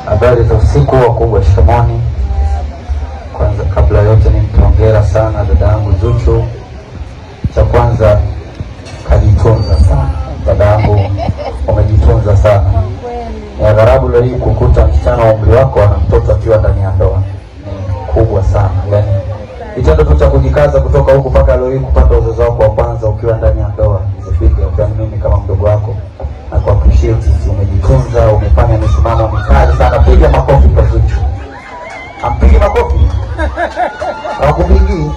Habari za usiku wakubwa, shikamoni. Kwanza kabla yote nimpe hongera sana dada yangu Zuchu. Cha kwanza kajitunza sana dada yangu, umejitunza sana. Ni agharabu leo hii kukuta msichana wa umri wako ana mtoto akiwa ndani ya ndoa, ni kubwa sana. Yani kitendo tu cha kujikaza kutoka huku mpaka leo hii kupata uzazi wako wa kwanza ukiwa ndani ya ndoa is a big deal. Yani mimi kama mdogo wako na ku appreciate, umejitunza, umefanya misimamo mikali sana. Piga makofi kwa Zuchu. Ampigi makofi? Hawakupigii?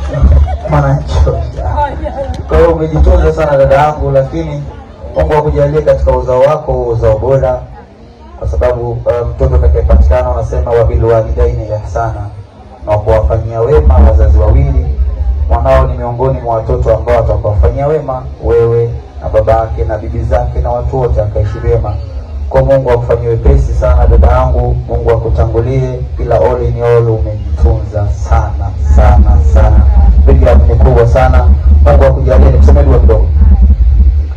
Mwanachosha. Kwa hiyo umejitunza sana dada yangu, lakini Mungu akujalie katika uzao wako uzao bora, kwa sababu mtoto atakayepatikana wanasema وبالوالدين إحسانا, na kuwafanyia wema wazazi wawili. Mwanao ni miongoni mwa watoto ambao atakuwafanyia wema wewe na baba yake na bibi zake na watu wote, akaishi vyema. Kwa Mungu akufanyie wepesi sana dada yangu, Mungu akutangulie, ila all in all umejitunza sana sana sana. Big up ni kubwa sana. Mungu akujalie. Nikusomee dua kidogo.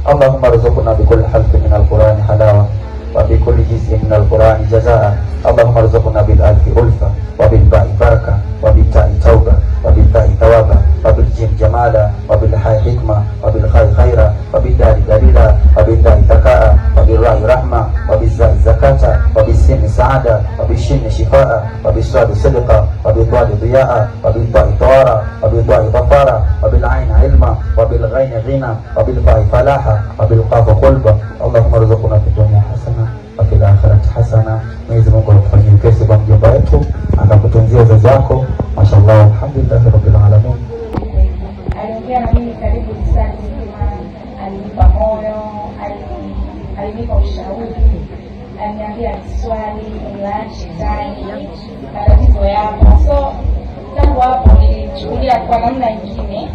اللهم ارزقنا بكل حرف من القرآن حلاوة وبكل جزء من القرآن جزاء. اللهم ارزقنا بالألف ألفة وبالباء بركة وبالتاء توبة وبالثاء ثوابا وبالجيم جمالا وبالحاء حكمة وبالخاء خيرا وبالدال دليلا وبالذاء ذكاء وبالراء رحمة وبالزاء زكاة وبالسين سعادة وبالشين شفاء وبالصاد صدقا وبالضاد ضياء وبالطاء طهارة وبالظاء ظفارا وبالعين علما وبالغين غنى وبالفاء فلاحا وبالقاف قربا. اللهم ارزقنا في الدنيا حسنة وفي الآخرة حسنة. Mwenyezi Mungu akufanyie wepesi kwa mjomba wetu, akakutunzia uzazi wako. Mashallah, الحمد لله رب العالمين. Aliongea na mimi karibu saa nzima, alinipa moyo, alinipa ushauri, aliniambia niswali, nimlaani shetani, matatizo yapo. So tangu hapo nilichukulia kwa namna nyingine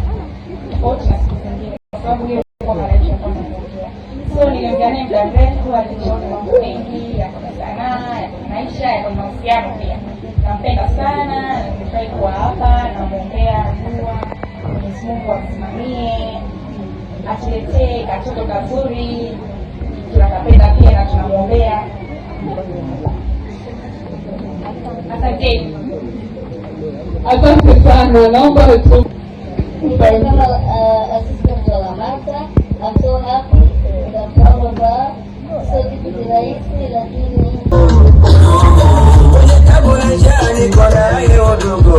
tofauti na siku zingine, kwa sababu hiyo ilikuwa mara yetu ya kwanza kuongea. So niliongea naye muda mrefu, alinishauri mambo mengi ya kwenye sanaa, ya kwenye maisha, ya kwenye mahusiano pia. Nampenda sana, nimefurahi kuwa hapa, namwombea dua, Mwenyezi Mungu amsimamie, atuletee katoto kazuri, tunakapenda pia na tunamwombea. Asanteni. Asante sana, naomba tu Kama assistant wa Lamata, I'm so happy and I'm proud of her. Sio kitu kirahisi, lakini Kwenye tabu na njaa niko naye udugu.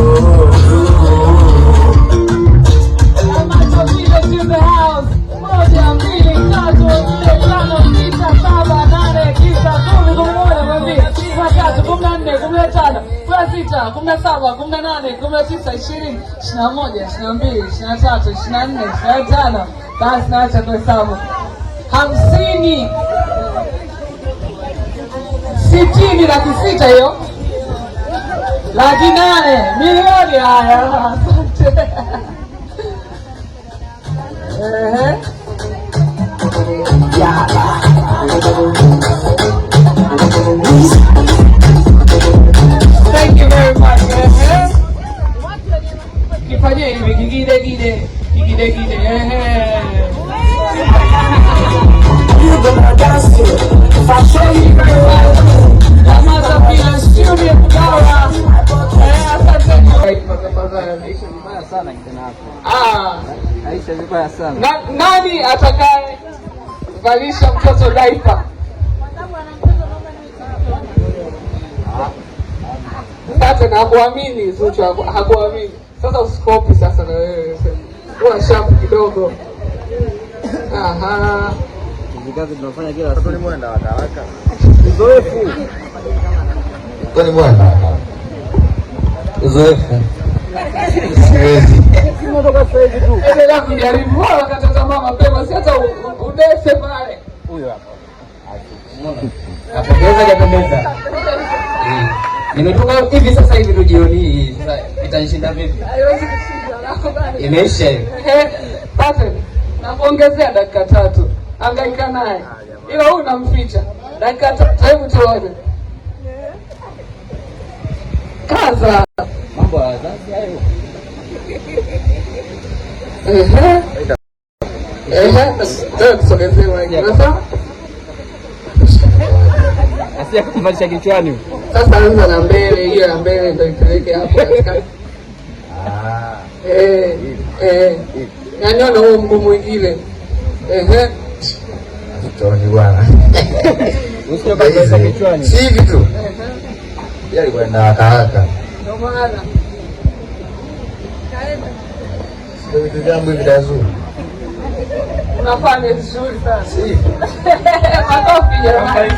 Lamata Village in the house. Moja, mbili, tatu, nne, tano, sita, saba, nane, tisa, 10, 11, 12, 13, 14, 15, 16, 17, 18, 19, 20, 21, 22, 23, 24, 25. Basi naacha kuhesabu. 50, 60, 600,000 hiyo, 800,000, milioni. Haya, asante. Ehe. Thank you very much. Ehe. Kifanyie hivi kigide gide kigide gide. Ehe. You gonna dance to if I show you Thank you very much. Lamata Villa Studio Power. Eh, asante. Aisha vibaya sana kijana wako. Ah, Aisha vibaya sana. Nani atakaye valisha mtoto diaper? Sasa na hakuamini Zuchu, hakuamini. Sasa usikopi sasa na wewe. Kuwa sharp kidogo. Aha. Hizi kazi tunafanya kila siku. Ni mwenda haraka. Uzoefu. Kwani bwana? Uzoefu. Siwezi. Endelea kujaribu. Wala kata tamaa mapema, si hata udese pale. Huyo hapa. Napendeza hajapendeza? Eh, nimetoka hivi sasa hivi tu jioni hii. Sasa itanishinda vipi? Haiwezi kushinda. Nakubali. Imeisha hiyo. Paten, nakuongezea dakika 3. Hangaika naye. Ila huyu namficha. Dakika 3, hebu tuone. Kaza. Mambo ya wazazi hayo. Ehe. Ehe, wewe kusogezee mic. Unasema? Asija kumvalisha kichwani. Sasa anza na mbele, hiyo ya mbele ndio ipeleke hapo katikati. Ah. Eh, eh. Nyanyua na huo mguu mwingine. Ehe. Toni bwana. Usije ukaweka kichwani. Si hivi tu. Yeye alikuwa na haraka. Ndio maana. Kaenda. Sio vitu vyangu hivi dazuri. Unafanya vizuri sana. Si hivi. Makofi jamani.